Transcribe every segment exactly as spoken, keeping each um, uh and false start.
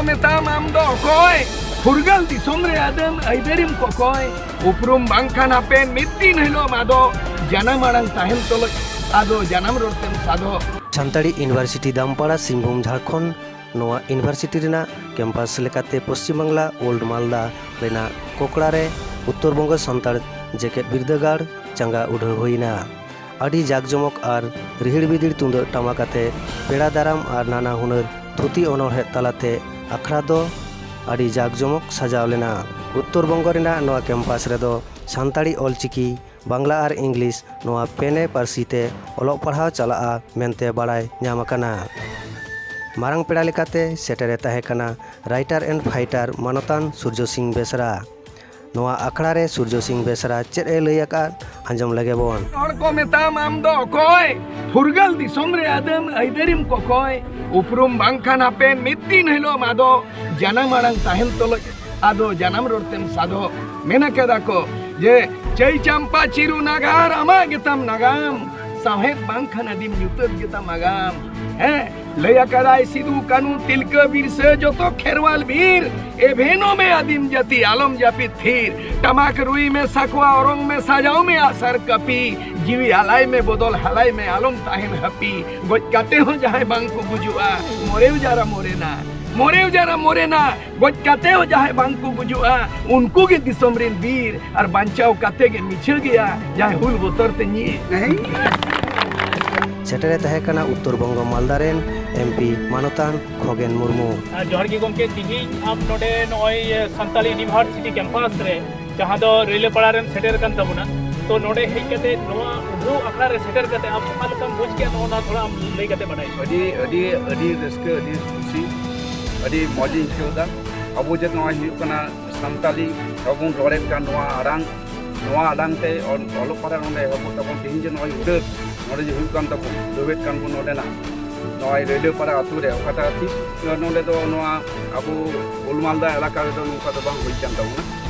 ᱢᱮᱛᱟᱢ ᱟᱢ ᱫᱚ ᱚᱠᱚᱭ? ᱯᱷᱩᱨᱜᱟᱹᱞ ᱫᱤᱥᱚᱢ ᱨᱮ ᱟᱹᱫᱟᱹᱢ ᱟᱹᱭᱫᱟᱹᱨᱤᱢ ᱠᱚᱠᱚᱭ᱾ ᱩᱯᱨᱩᱢ ᱵᱟᱝᱠᱷᱟᱱ ᱦᱟᱯᱮᱱ ᱢᱤᱫ ᱫᱤᱱ ᱦᱤᱞᱳᱜ ᱟᱫᱚ᱾ ᱡᱟᱱᱟᱢ ᱟᱲᱟᱝ ᱛᱟᱦᱮᱱ ᱛᱩᱞᱩᱡ ᱟᱫᱚ ᱡᱟᱱᱟᱢ ᱨᱚᱲ ᱛᱮᱢ ᱥᱟᱫᱚᱜ᱾ ᱥᱟᱱᱛᱟᱲᱤ ᱤᱭᱩᱱᱤᱵᱷᱟᱨᱥᱤᱴᱤ ᱫᱟᱢᱯᱟᱲᱟ, ᱥᱤᱝᱵᱷᱩᱢ, ᱡᱷᱟᱲᱠᱷᱚᱸᱰ᱾ ᱱᱚᱣᱟ ᱤᱭᱩᱱᱤᱵᱷᱟᱨᱥᱤᱴᱤ ᱨᱮᱱᱟᱜ ᱠᱮᱢᱯᱟᱥ ᱞᱮᱠᱟᱛᱮ ᱯᱚᱥᱪᱤᱢ ᱵᱟᱝᱞᱟ ᱳᱞᱰ ᱢᱟᱞᱫᱟ ᱨᱮᱱᱟᱜ ᱠᱚᱠᱲᱟ ᱨᱮ ᱩᱛᱛᱚᱨ ᱵᱚᱝᱜᱚ ᱥᱟᱱᱛᱟᱲ ᱡᱮᱜᱮᱛ ᱵᱤᱨᱫᱟᱹᱜᱟᱲ ᱪᱟᱸᱜᱟ ᱩᱰᱷᱟᱹᱣ ᱦᱩᱭᱱᱟ᱾ ᱟᱹᱰᱤ ᱡᱟᱠ ᱡᱚᱢᱚᱠ ᱟᱨ ᱨᱤᱦᱤᱲ ᱵᱤᱫᱤᱲ ᱛᱩᱢᱫᱟᱹᱜ ᱴᱟᱢᱟᱠ ᱟᱛᱮ ᱯᱮᱲᱟ ᱫᱟᱨᱟᱢ ᱟᱨ ᱱᱟᱱᱟ ᱦᱩᱱᱟᱹᱨ ᱛᱷᱩᱛᱤ ᱚᱱᱚᱬᱦᱮ ᱛᱟᱞᱟᱛᱮ ᱟᱠᱷᱲᱟ ᱫᱚ ᱟᱹᱰᱤ ᱡᱟᱠ ᱡᱚᱢᱚᱠ ᱥᱟᱡᱟᱣ ᱞᱮᱱᱟ᱾ ᱩᱛᱛᱚᱨ ᱵᱚᱝᱜᱚ ᱨᱮᱱᱟᱜ ᱱᱚᱣᱟ ᱠᱮᱢᱯᱟᱥ ᱨᱮᱫᱚ ᱥᱟᱱᱛᱟᱲᱤ ᱚᱞᱪᱤᱠᱤ, ᱵᱟᱝᱞᱟ ᱟᱨ ᱤᱝᱞᱤᱥ, ᱱᱚᱣᱟ ᱯᱮᱱᱮ ᱯᱟᱹᱨᱥᱤ ᱛᱮ ᱚᱞᱚᱜ ᱯᱟᱲᱦᱟᱣ ᱪᱟᱞᱟᱜᱼᱟ ᱢᱮᱱᱛᱮ ᱵᱟᱲᱟᱭ ᱧᱟᱢ ᱟᱠᱟᱱᱟ᱾ ᱢᱟᱨᱟᱝ ᱯᱮᱲᱟ ᱞᱮᱠᱟᱛᱮ ᱥᱮᱴᱮᱨᱮ ᱛᱟᱦᱮᱸ ᱠᱟᱱᱟ writer and fighter ᱢᱟᱱᱚᱛᱟᱱ ᱥᱩᱨᱡᱚ ᱥᱤᱝ ᱵᱮᱥᱨᱟ᱾ ᱱᱚᱣᱟ ᱟᱠᱷᱲᱟ ᱨᱮ ᱥᱩᱨᱡᱚ ᱥᱤᱝ ᱵᱮᱥᱨᱟ ᱪᱮᱫ ᱮ ᱞᱟᱹᱭ ᱟᱠᱟᱫ, ᱟᱸᱡᱚᱢ ᱞᱮᱜᱮ ᱵᱚᱱ᱾ ᱦᱚᱲ ᱠᱚ ᱢᱮᱛᱟᱢ ᱟᱢ ᱫᱚ ᱚᱠᱚᱭ? ᱯᱷᱩᱨᱜᱟᱹᱞ ᱫᱤᱥᱚᱢ ᱨᱮ ᱟᱹᱫᱟᱹᱢ ᱟᱹᱭᱫᱟᱹᱨᱤᱢ ᱠᱚᱠᱚᱭ᱾ ᱩᱯᱨᱩᱢ ᱵᱟᱝᱠᱷᱟᱱ ᱦᱟᱯᱮᱱ ᱢᱤᱫ ᱫᱤᱱ ᱦᱤᱞᱳᱜ ᱟᱫᱚ᱾ ᱡᱟᱱᱟᱢ ᱟᱲᱟᱝ ᱛᱟᱦᱮᱱ ᱛᱩᱞᱩᱡ ᱟᱫᱚ ᱡᱟᱱᱟᱢ ᱨᱚᱲ ᱛᱮᱢ ᱥᱟᱫᱚᱜ᱾ ᱢᱮᱱ ᱟᱠᱟᱫᱟ ᱠᱚ ᱡᱮ, ᱪᱟᱹᱭ ᱪᱟᱢᱯᱟ ᱪᱤᱨᱩ ᱱᱟᱜᱟᱨ ᱟᱢᱟᱜ ᱜᱮᱛᱟᱢ ᱱᱟᱜᱟᱢ᱾ ᱥᱟᱶᱦᱮᱫ ᱵᱟᱝᱠᱷᱟᱱ ᱟᱹᱫᱤᱢ ᱧᱩᱛᱟᱹᱛ ᱜᱮᱛᱟᱢ ᱟᱜᱟᱢ᱾ ᱦᱮᱸ, ᱞᱟᱹᱭ ᱟᱠᱟᱫᱟᱭ ᱥᱤᱫᱩ, ᱠᱟᱹᱱᱩ, ᱛᱤᱞᱠᱟᱹ, ᱵᱤᱨᱥᱟᱹ, ᱡᱚᱛᱚ ᱠᱷᱮᱨᱣᱟᱞ ᱵᱤᱨ, ᱮᱵᱷᱮᱱᱚ ᱢᱮ ᱟᱹᱫᱤᱢ ᱡᱟᱹᱛᱤ, ᱟᱞᱚᱢ ᱡᱟᱹᱯᱤᱫ ᱛᱷᱤᱨ᱾ ᱴᱟᱢᱟᱠ ᱨᱩᱭ ᱢᱮ, ᱥᱟᱠᱣᱟ ᱚᱨᱚᱝ ᱢᱮ, ᱥᱟᱡᱟᱣ ᱢᱮ ᱟᱜᱼᱥᱟᱨ ᱠᱟᱹᱯᱤ᱾ ᱡᱤᱣᱤ ᱟᱞᱟᱭ ᱢᱮ, ᱵᱚᱫᱚᱞ ᱦᱟᱞᱟᱭ ᱢᱮ, ᱟᱞᱚᱢ ᱛᱟᱦᱮᱱ ᱦᱟᱹᱯᱤ᱾ ᱜᱚᱡ ᱠᱟᱛᱮ ᱦᱚᱸ ᱡᱟᱦᱟᱸᱭ ᱵᱟᱝ ᱠᱚ ᱜᱩᱡᱩᱜᱼᱟ, ᱢᱚᱨᱮᱣ ᱡᱟᱨᱟ ᱢᱚᱨᱮᱱᱟ, ᱢᱚᱨᱮᱣ ᱡᱟᱨᱟ ᱢᱚᱨᱮᱱᱟ᱾ ᱜᱚᱡ ᱠᱟᱛᱮ ᱦᱚᱸ ᱡᱟᱦᱟᱸᱭ ᱵᱟᱝ ᱠᱚ ᱜᱩᱡᱩᱜᱼᱟ, ᱩᱱᱠᱩ ᱜᱮ ᱫᱤᱥᱚᱢ ᱨᱤᱱ ᱵᱤᱨ, ᱟᱨ ᱵᱟᱧᱪᱟᱣ ᱠᱟᱛᱮ ᱜᱮ ᱢᱤᱪᱷᱟᱹ ᱜᱮᱭᱟ ᱡᱟᱦᱟᱸᱭ ᱦᱩᱞ ᱵᱚᱛᱚᱨ ᱛᱮ ᱧᱤᱨ᱾ ᱥᱮᱴᱮᱨᱮ ᱛᱟᱦᱮᱸ ᱠᱟᱱᱟ ᱩᱛᱛᱚᱨ ᱵᱚᱝᱜᱚ ᱢᱟᱞᱫᱟ ᱨᱮᱱ ᱮᱢᱯᱤ ᱢᱟᱱᱚᱛᱟᱱ ᱠᱷᱚᱜᱮᱱ ᱢᱩᱨᱢᱩ᱾ ᱟᱨ ᱡᱚᱦᱟᱨ ᱜᱮ ᱜᱚᱢᱠᱮ, ᱛᱤᱦᱤᱧ ᱟᱢ ᱱᱚᱰᱮ ᱱᱚᱜᱼᱚᱭ ᱥᱟᱱᱛᱟᱲᱤ ᱤᱭᱩᱱᱤᱵᱷᱟᱨᱥᱤᱴᱤ ᱠᱮᱢᱯᱟᱥ ᱨᱮ, ᱡᱟᱦᱟᱸ ᱫᱚ ᱨᱟᱹᱭᱞᱟᱹᱯᱟᱲᱟ ᱨᱮᱢ ᱥᱮᱴᱮᱨ ᱟᱠᱟᱱ ᱛᱟᱵᱚᱱᱟ, ᱛᱚ ᱱᱚᱰᱮ ᱦᱮᱡ ᱠᱟᱛᱮ ᱱᱚᱣᱟ ᱩᱰᱷᱟᱹᱣ ᱟᱠᱷᱲᱟ ᱨᱮ ᱥᱮᱴᱮᱨ ᱠᱟᱛᱮ ᱟᱢ ᱚᱠᱟ ᱞᱮᱠᱟᱢ ᱵᱩᱡᱽ ᱠᱮᱫᱟ, ᱱᱚᱜᱼᱚ ᱱᱚᱣᱟ ᱛᱷᱚᱲᱟ ᱟᱢ ᱞᱟᱹᱭ ᱠᱟᱛᱮ ᱵᱟᱰᱟᱭ ᱦᱚᱪᱚ᱾ ᱟᱹᱰᱤ, ᱟᱹᱰᱤ, ᱟᱹᱰᱤ ᱨᱟᱹᱥᱠᱟᱹ, ᱟᱹᱰᱤ ᱠᱩᱥᱤ, ᱟᱹᱰᱤ ᱢᱚᱡᱽ ᱤᱧ ᱟᱹᱭᱠᱟᱹᱣ ᱮᱫᱟ᱾ ᱟᱵᱚ ᱡᱮ ᱱᱚᱜᱼᱚᱭ ᱦᱩᱭᱩᱜ ᱠᱟᱱᱟ ᱥᱟᱱᱛᱟᱞᱤ, ᱟᱵᱚ ᱵᱚᱱ ᱨᱚᱲᱮᱫ ᱠᱟᱱ ᱱᱚᱣᱟ ᱟᱲᱟᱝ, ᱱᱚᱣᱟ ᱟᱲᱟᱝ ᱛᱮ ᱚᱞ-, ᱚᱞᱚᱜ ᱯᱟᱲᱦᱟᱜ ᱱᱚᱰᱮ ᱮᱦᱚᱵᱚᱜ ᱛᱟᱵᱚᱱ, ᱛᱮᱦᱮᱧ ᱡᱮ ᱱᱚᱜᱼᱚᱭ ᱩᱰᱷᱟᱹᱣ ᱱᱚᱰᱮ ᱡᱮ ᱦᱩᱭᱩᱜ ᱠᱟᱱ ᱛᱟᱵᱚᱱ, ᱩᱰᱷᱟᱹᱣᱮᱫ ᱠᱟᱱ ᱵᱚᱱ ᱱᱚᱰᱮᱱᱟᱜ ᱱᱚᱜᱼᱚᱭ ᱨᱟᱹᱭᱞᱟᱹᱯᱟᱲᱟ ᱟᱹᱛᱩ ᱨᱮ, ᱚᱠᱟᱴᱟᱜ ᱛᱤᱥ ᱱᱚᱰᱮ ᱫᱚ ᱱᱚᱣᱟ ᱟᱵᱚ ᱳᱞᱰ ᱢᱟᱞᱫᱟ ᱮᱞᱟᱠᱟ ᱨᱮᱫᱚ ᱱᱚᱝᱠᱟ ᱫᱚ ᱵᱟᱝ ᱦᱩᱭ ᱠᱟᱱ ᱛᱟᱵᱚᱱᱟ᱾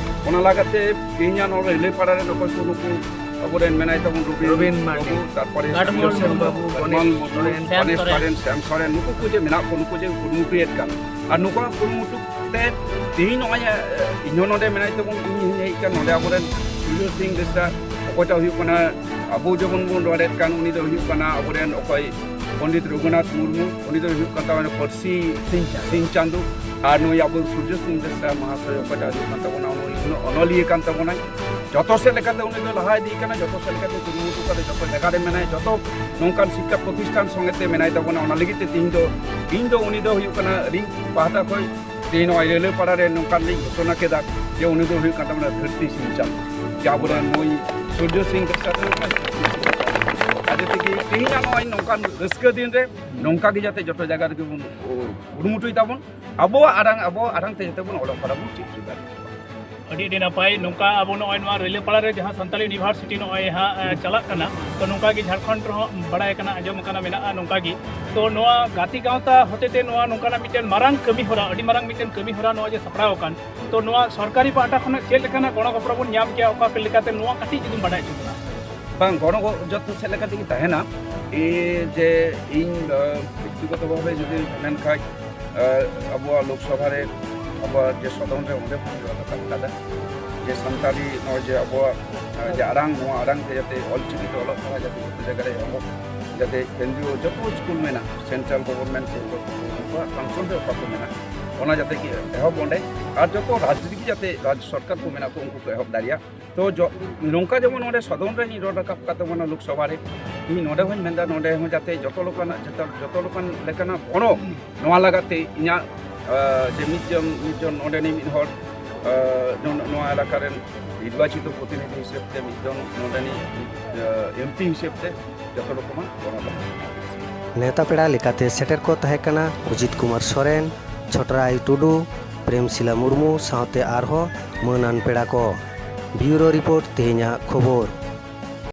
ᱚᱱᱟ ᱞᱟᱹᱜᱤᱫ ᱛᱮ ᱛᱮᱦᱮᱧᱟᱜ ᱱᱚᱣᱟ ᱨᱟᱹᱭᱞᱟᱹᱯᱟᱲᱟ ᱨᱮ ᱚᱠᱚᱭ ᱠᱚ ᱱᱩᱠᱩ ᱟᱵᱚᱨᱮᱱ ᱢᱮᱱᱟᱭ ᱛᱟᱵᱚᱱ ᱨᱚᱵᱤᱱ ᱨᱚᱵᱤᱱ ᱢᱟᱨᱰᱤ, ᱵᱟᱹᱵᱩ, ᱛᱟᱨᱯᱚᱨᱮ ᱜᱟᱰᱢᱳᱦᱚᱱ ᱥᱟᱢᱥᱩᱞ ᱢᱩᱨᱢᱩ, ᱵᱟᱹᱵᱩ, ᱜᱟᱰᱢᱳᱦᱚᱱ ᱜᱚᱱᱮᱥ ᱢᱩᱨᱢᱩ, ᱥᱚᱨᱮᱱ, ᱥᱮᱢ ᱜᱚᱱᱮᱥ ᱥᱚᱨᱮᱱ᱾ ᱥᱚᱨᱮᱱ, ᱥᱮᱢ ᱥᱚᱨᱮᱱ, ᱱᱩᱠᱩ ᱠᱚ ᱡᱮ ᱢᱮᱱᱟᱜ ᱠᱚ, ᱱᱩᱠᱩ ᱡᱮ ᱠᱩᱨᱩᱢᱩᱴᱩᱭᱮᱫ ᱠᱟᱱ, ᱟᱨ ᱱᱚᱝᱠᱟ ᱠᱩᱨᱩᱢᱩᱴᱩ ᱛᱮ ᱛᱮᱦᱮᱧ ᱱᱚᱜᱼᱚᱭ, ᱮ, ᱤᱧᱦᱚᱸ ᱱᱚᱰᱮ ᱢᱮᱱᱟᱭ ᱛᱟᱵᱚᱱ, ᱤᱧ ᱦᱚᱸᱧ ᱦᱮᱡ ᱟᱠᱟᱱ ᱱᱚᱰᱮ ᱟᱵᱚᱨᱮᱱ ᱥᱩᱨᱡᱚ ᱥᱤᱝ ᱵᱮᱥᱨᱟ, ᱚᱠᱚᱭᱴᱟᱜ ᱦᱩᱭᱩᱜ ᱠᱟᱱᱟ, ᱟᱵᱚ ᱡᱮᱢᱚᱱ ᱵᱚᱱ ᱨᱚᱲᱮᱫ ᱠᱟᱱ, ᱩᱱᱤ ᱫᱚ ᱦᱩᱭᱩᱜ ᱠᱟᱱᱟ ᱟᱵᱚᱨᱮᱱ ᱚᱠᱚᱭ ᱯᱚᱱᱰᱤᱛ ᱨᱚᱜᱷᱩᱱᱟᱛᱷ ᱢᱩᱨᱢᱩ, ᱩᱱᱤ ᱫᱚ ᱦᱩᱭᱩᱜ ᱠᱟᱱ ᱛᱟᱵᱚᱱᱟ ᱯᱟᱹᱨᱥᱤ ᱥᱤᱧ ᱪᱟᱸᱫᱚ᱾ ᱟᱨ ᱱᱩᱭ ᱟᱵᱚ ᱥᱩᱨᱡᱚ ᱥᱤᱝ ᱵᱮᱥᱨᱟ ᱢᱟᱦᱟᱥᱚᱭ ᱚᱠᱚᱭᱴᱟᱜ ᱦᱩᱭᱩᱜ ᱠᱟᱱ ᱛᱟᱵᱚᱱᱟ, ᱩᱱᱤ ᱩᱱᱟᱹᱜ ᱚᱱᱚᱞᱤᱭᱟᱹ ᱠᱟᱱ ᱛᱟᱵᱚᱱᱟᱭ᱾ ᱡᱚᱛᱚ ᱥᱮᱫ ᱞᱮᱠᱟᱛᱮ ᱩᱱᱤ ᱫᱚ ᱞᱟᱦᱟ ᱤᱫᱤ ᱠᱟᱱᱟ, ᱡᱚᱛᱚ ᱥᱮᱫ ᱞᱮᱠᱟᱛᱮ ᱠᱩᱨᱩᱢᱩᱴᱩ ᱠᱟᱛᱮ ᱡᱚᱛᱚ ᱡᱟᱭᱜᱟ ᱨᱮ ᱢᱮᱱᱟᱭ, ᱡᱚᱛᱚ ᱱᱚᱝᱠᱟᱱ ᱥᱤᱠᱠᱷᱟ ᱯᱨᱚᱛᱤᱥᱴᱷᱟᱱ ᱥᱚᱸᱜᱮ ᱛᱮ ᱢᱮᱱᱟᱭ ᱛᱟᱵᱚᱱᱟ᱾ ᱚᱱᱟ ᱞᱟᱹᱜᱤᱫ ᱛᱮ ᱛᱤᱦᱤᱧ ᱫᱚ ᱤᱧ ᱫᱚ ᱩᱱᱤ ᱫᱚ ᱦᱩᱭᱩᱜ ᱠᱟᱱᱟ ᱨᱤᱧ ᱯᱟᱦᱴᱟ ᱠᱷᱚᱱ ᱛᱮᱦᱮᱧ ᱱᱚᱜᱼᱚᱭ ᱨᱤᱞᱟᱹᱯᱟᱲᱟ ᱨᱮ ᱱᱚᱝᱠᱟᱱ ᱞᱤᱧ ᱜᱷᱳᱥᱚᱱᱟ ᱠᱮᱫᱟ ᱡᱮ ᱩᱱᱤ ᱫᱚ ᱦᱩᱭᱩᱜ ᱠᱟᱱ ᱛᱟᱵᱚᱱᱟ ᱫᱷᱟᱹᱨᱛᱤ ᱥᱤᱧ ᱪᱟᱸᱫᱚ, ᱡᱮ ᱟᱵᱚᱨᱮᱱ ᱱᱩᱭ ᱥᱩᱨᱡᱚ ᱥᱤᱝ ᱵᱮᱥᱨᱟ ᱫᱚ ᱦᱩᱭᱩᱜ ᱠᱟᱱᱟ ᱫᱷᱟᱹᱨᱛᱤ ᱥᱤᱧ ᱪᱟᱸᱫᱚ᱾ ᱟᱨ ᱡᱮ ᱛᱮᱜᱮ ᱛᱮᱦᱮᱧᱟᱜ ᱱᱚᱜᱼᱚᱭ ᱱᱚᱝᱠᱟᱱ ᱨᱟᱹᱥᱠᱟᱹ ᱫᱤᱱ ᱨᱮ ᱱᱚᱝᱠᱟ ᱜᱮ ᱡᱟᱛᱮ ᱡᱚᱛᱚ ᱡᱟᱭᱜᱟ ᱨᱮᱜᱮ ᱵᱚᱱ ᱠᱩᱨᱩᱢᱩᱴᱩᱭ ᱛᱟᱵᱚᱱ, ᱟᱵᱚᱣᱟᱜ ᱟᱲᱟᱝ, ᱟᱵᱚᱣᱟᱜ ᱟᱲᱟᱝ ᱛᱮ ᱡᱟᱛᱮ ᱵᱚᱱ ᱚᱞᱚᱜ ᱯᱟᱲᱦᱟᱜ ᱵᱚᱱ ᱪᱮᱫ ᱦᱚᱪᱚ ᱫᱟᱲᱮᱭᱟᱜ᱾ ᱟᱹᱰᱤ, ᱟᱹᱰᱤ ᱱᱟᱯᱟᱭ᱾ ᱱᱚᱝᱠᱟ ᱟᱵᱚ ᱱᱚᱜᱼᱚᱭ ᱱᱚᱣᱟ ᱨᱤᱞᱟᱹᱯᱟᱲᱟ ᱨᱮ ᱡᱟᱦᱟᱸ ᱥᱟᱱᱛᱟᱲᱤ ᱤᱭᱩᱱᱤᱵᱷᱟᱨᱥᱤᱴᱤ ᱱᱚᱜᱼᱚᱭ ᱦᱟᱸᱜ, ᱮ, ᱪᱟᱞᱟᱜ ᱠᱟᱱᱟ, ᱛᱚ ᱱᱚᱝᱠᱟ ᱜᱮ ᱡᱷᱟᱲᱠᱷᱚᱸᱰ ᱨᱮᱦᱚᱸ ᱵᱟᱲᱟᱭ ᱠᱟᱱᱟ, ᱟᱸᱡᱚᱢ ᱠᱟᱱᱟ, ᱢᱮᱱᱟᱜᱼᱟ ᱱᱚᱝᱠᱟ ᱜᱮ᱾ ᱛᱚ ᱱᱚᱣᱟ ᱜᱟᱛᱮ ᱜᱟᱶᱛᱟ ᱦᱚᱛᱮᱛᱮ ᱱᱚᱣᱟ ᱱᱚᱝᱠᱟᱱᱟᱜ ᱢᱤᱫᱴᱮᱱ ᱢᱟᱨᱟᱝ ᱠᱟᱹᱢᱤ ᱦᱚᱨᱟ, ᱟᱹᱰᱤ ᱢᱟᱨᱟᱝ ᱢᱤᱫᱴᱮᱱ ᱠᱟᱹᱢᱤ ᱦᱚᱨᱟ ᱱᱚᱣᱟ ᱡᱮ ᱥᱟᱯᱲᱟᱣ ᱟᱠᱟᱱ, ᱛᱚ ᱱᱚᱣᱟ ᱥᱚᱨᱠᱟᱨᱤ ᱯᱟᱦᱴᱟ ᱠᱷᱚᱱᱟᱜ ᱪᱮᱫ ᱞᱮᱠᱟᱱᱟᱜ ᱜᱚᱲᱚ ᱜᱚᱯᱚᱲᱚ ᱵᱚᱱ ᱧᱟᱢ ᱠᱮᱭᱟ, ᱚᱠᱟ ᱞᱮᱠᱟᱛᱮ, ᱱᱚᱣᱟ ᱠᱟᱹᱴᱤᱡ ᱡᱩᱫᱤᱢ ᱵᱟᱰᱟᱭ ᱦᱚᱪᱚ ᱵᱚᱱᱟ? ᱵᱟᱝ, ᱜᱚᱲᱚ ᱜᱚ-, ᱡᱚᱛᱚ ᱥᱮᱫ ᱞᱮᱠᱟ ᱛᱮᱜᱮ ᱛᱟᱦᱮᱱᱟ᱾ ᱮ, ᱡᱮ ᱤᱧ, ᱟ, ᱵᱮᱠᱛᱤᱜᱚᱛᱚ ᱵᱷᱟᱵᱮ ᱡᱩᱫᱤ ᱢᱮᱱᱠᱷᱟᱡ, ᱟ, ᱟᱵᱚᱣᱟᱜ ᱞᱳᱠᱥᱚᱵᱷᱟ ᱨᱮ, ᱟᱵᱚᱣᱟᱜ ᱡᱮ ᱥᱚᱫᱚᱱ ᱨᱮ, ᱚᱸᱰᱮ ᱵᱚᱱ ᱨᱟᱠᱟᱵ ᱠᱟᱫᱟ ᱡᱮ ᱥᱟᱱᱛᱟᱲᱤ ᱱᱚᱜᱼᱚᱭ ᱡᱮ ᱟᱵᱚᱣᱟᱜ, ᱟ, ᱡᱮ ᱟᱲᱟᱝ, ᱱᱚᱣᱟ ᱟᱲᱟᱝ ᱛᱮ ᱡᱟᱛᱮ ᱚᱞ ᱪᱤᱠᱤ ᱛᱮ ᱚᱞᱚᱜ ᱯᱟᱲᱦᱟᱜ ᱡᱟᱛᱮ ᱡᱚᱛᱚ ᱡᱟᱭᱜᱟ ᱨᱮ ᱮᱦᱚᱵᱚᱜ, ᱡᱟᱛᱮ ᱠᱮᱱᱫᱨᱤᱭᱚ ᱡᱚᱛᱚ ᱥᱠᱩᱞ ᱢᱮᱱᱟᱜ, ᱥᱮᱱᱴᱨᱟᱞ ᱜᱚᱵᱷᱚᱨᱱᱢᱮᱱᱴ ᱥᱮ ᱩᱱᱠᱩᱣᱟᱜ ᱯᱷᱟᱝᱥᱚᱱ ᱨᱮ ᱚᱠᱟ ᱠᱚ ᱢᱮᱱᱟᱜ, ᱚᱱᱟ ᱡᱟᱛᱮ ᱠᱤ ᱮᱦᱚᱵ ᱚᱸᱰᱮ, ᱟᱨ ᱡᱚᱛᱚ ᱨᱟᱡᱽ ᱨᱮᱜᱮ ᱡᱟᱛᱮ ᱨᱟᱡᱽ ᱥᱚᱨᱠᱟᱨ ᱠᱚ ᱢᱮᱱᱟᱜ ᱠᱚ, ᱩᱱᱠᱩ ᱠᱚ ᱮᱦᱚᱵ ᱫᱟᱲᱮᱭᱟᱜ᱾ ᱛᱚ ᱡᱚ-, ᱱᱚᱝᱠᱟ ᱡᱮᱢᱚᱱ ᱱᱚᱰᱮ ᱥᱚᱫᱚᱱ ᱨᱮ ᱤᱧ ᱨᱚᱲ ᱨᱟᱠᱟᱵ ᱠᱟᱫ ᱛᱟᱵᱚᱱᱟ ᱞᱳᱠᱥᱚᱵᱷᱟ ᱨᱮ, ᱤᱧ ᱱᱚᱰᱮ ᱦᱚᱸᱧ ᱢᱮᱱᱫᱟ, ᱱᱚᱰᱮ ᱦᱚᱸ ᱡᱟᱛᱮ ᱡᱚᱛᱚ ᱞᱮᱠᱟᱱᱟᱜ, ᱡᱚᱛᱚ, ᱡᱚᱛᱚ ᱞᱮᱠᱟᱱ ᱞᱮᱠᱟᱱᱟᱜ ᱜᱚᱲᱚ ᱱᱚᱣᱟ ᱞᱟᱜᱟᱛ ᱛᱮ ᱤᱧᱟᱹᱜ, ᱟ, ᱡᱮ ᱢᱤᱫ ᱡᱚᱱ, ᱢᱤᱫ ᱡᱚᱱ ᱱᱚᱰᱮᱱᱤᱡ ᱢᱤᱫ ᱦᱚᱲ, ᱟ, ᱱᱚ-, ᱱᱚᱣᱟ ᱮᱞᱟᱠᱟ ᱨᱮᱱ ᱱᱤᱨᱵᱟᱪᱤᱛᱚ ᱯᱨᱚᱛᱤᱱᱤᱫᱷᱤ ᱦᱤᱥᱟᱹᱵ ᱛᱮ, ᱢᱤᱫ ᱡᱚᱱ ᱱᱚᱰᱮᱱᱤᱡ, ᱟ, ᱮᱢᱯᱤ ᱦᱤᱥᱟᱹᱵ ᱛᱮ ᱡᱚᱛᱚ ᱨᱚᱠᱚᱢᱟᱜ ᱜᱚᱲᱚ ᱞᱟᱜᱟᱜ᱾ ᱱᱮᱣᱛᱟ ᱯᱮᱲᱟ ᱞᱮᱠᱟᱛᱮ ᱥᱮᱴᱮᱨ ᱠᱚ ᱛᱟᱦᱮᱸ ᱠᱟᱱᱟ ᱚᱡᱤᱛ ᱠᱩᱢᱟᱨ ᱥᱚᱨᱮᱱ, ᱪᱷᱚᱴᱨᱟᱭ ᱴᱩᱰᱩ, ᱯᱨᱮᱢᱥᱤᱞᱟ ᱢᱩᱨᱢᱩ ᱥᱟᱶᱛᱮ ᱟᱨᱦᱚᱸ ᱢᱟᱹᱱᱟᱱ ᱯᱮᱲᱟ ᱠᱚ᱾ ᱵᱤᱭᱩᱨᱳ ᱨᱤᱯᱳᱨᱴ, ᱛᱮᱦᱮᱧᱟᱜ ᱠᱷᱚᱵᱚᱨ᱾